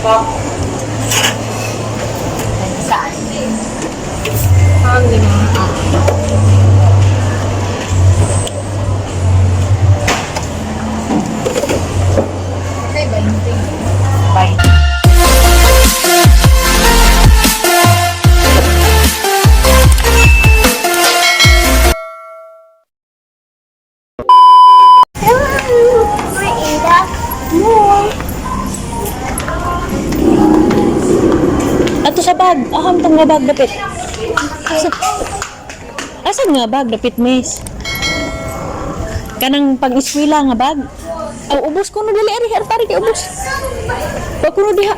Saan? Hangin. Okay, 20. Bye. Ato sa bag. Aham tong nga bag dapit. Asa? Asan nga bag dapit, miss? Kanang pag-eskwela nga bag. Aw, ubos ko no dali ari artari kay ubos. Wa kuno diha.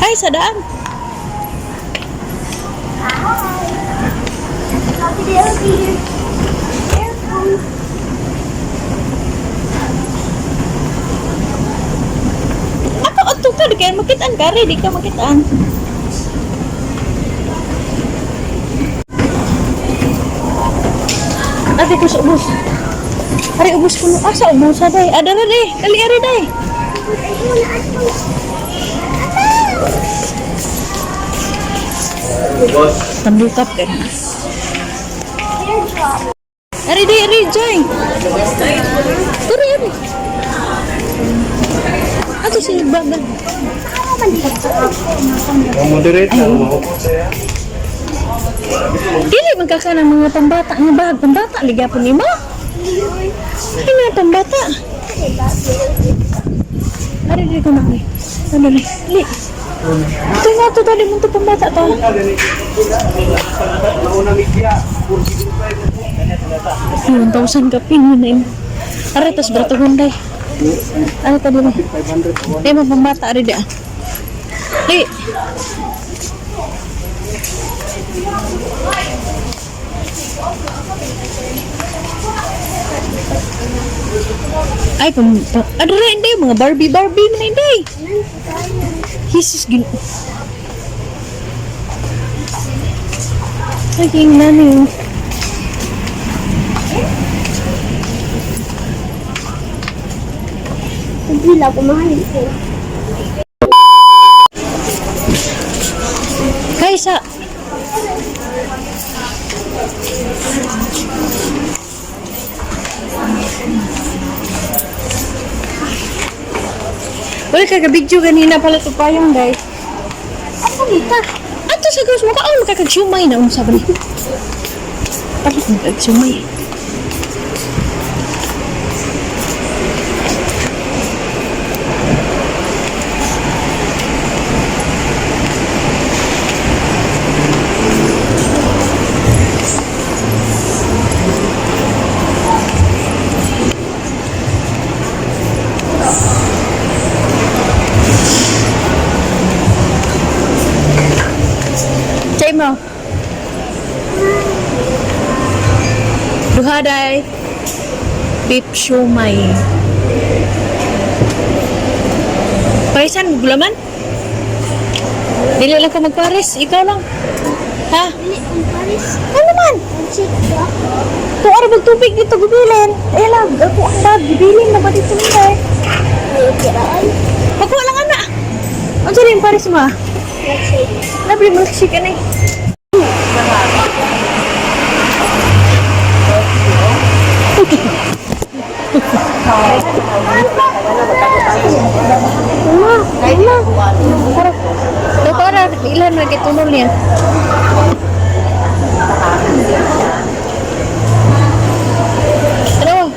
Ay, sa daan. Ako ato ka di kay makitaan ka di ka makitaan. Ate ko sa ubos. Ari ubos ko no. Asa ubos day? Adara day. Dali ari day. Tandukap ka na. Ari day, ari Joy. Turi ari. Ato si Baba. Ang moderate lang, maupot siya. Dili man ka ng mga pambata nga bag. Pambata ligapon nimo. Ay mga pambata. Ari di ko na ni. Ano ni? Li. Ito nga to dali mo to pambata to. Mauna media. Ay, 1,000 ka pin yun na yun. Ari tas brato hunday. Ari tadi mo. 500. Di mo pambata ari di ah. Li. Ay, pam, pam, ano rin, hindi, mga Barbie, Barbie, man hindi. Jesus, gin... Ay, king nani. Gila, kumahal ko. Kaysa... Uy, kagabidyo ganina pala ito payong, guys. Ako dito. Ato sa gawas mo ka, oh, makakagsumay na unsa ba ni? Bakit nagkagsumay? Chay mo. Duha day. Beef siomay. Paisan, gulaman? Dili lang ko magpares. Ikaw lang. Ha? Dili, ang Paris. Ano man? Ang sika. Kung ano magtubig dito, gubilin. Eh lang, ako ang bag. Gubilin na ba dito nila eh? May kiraan. Magkuha lang ana. Ano sa rin pares mo ah? Milkshake. Nabili milkshake ano eh. Mama, mama. Doktora, ilan na kitunol niya? Ano?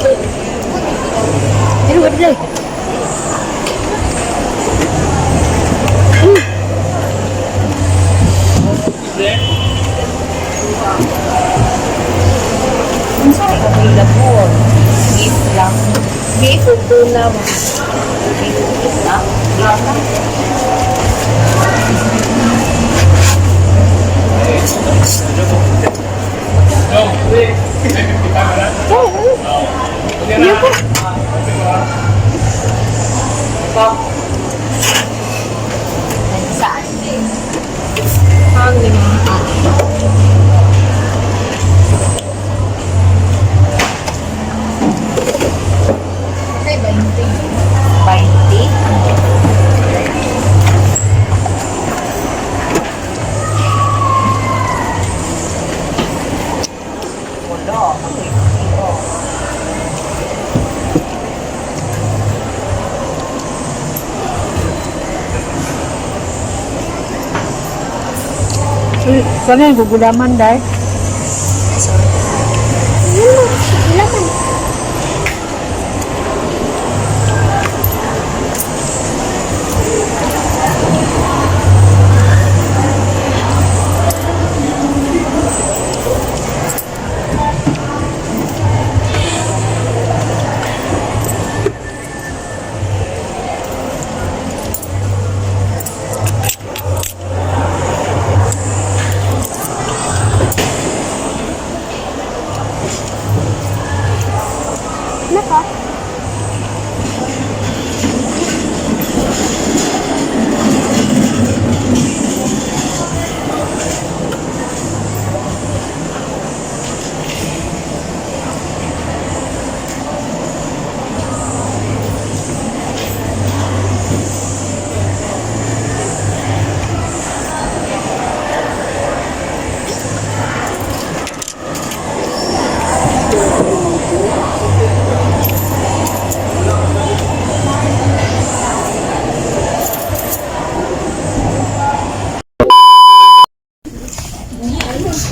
Pero what day? Unsa ay available? Beef lang. Beef ug tuna mo. Beef ug tuna. Beef lang. Saan? Hangin. Kay 20. 20? Wala. Okay. Oh. Sana yung gugulaman dahil. Laman. Naka.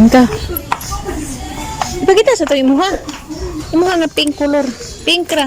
Ika. Ipakita sa to imuha. Imuha nga pink color. Pink ra.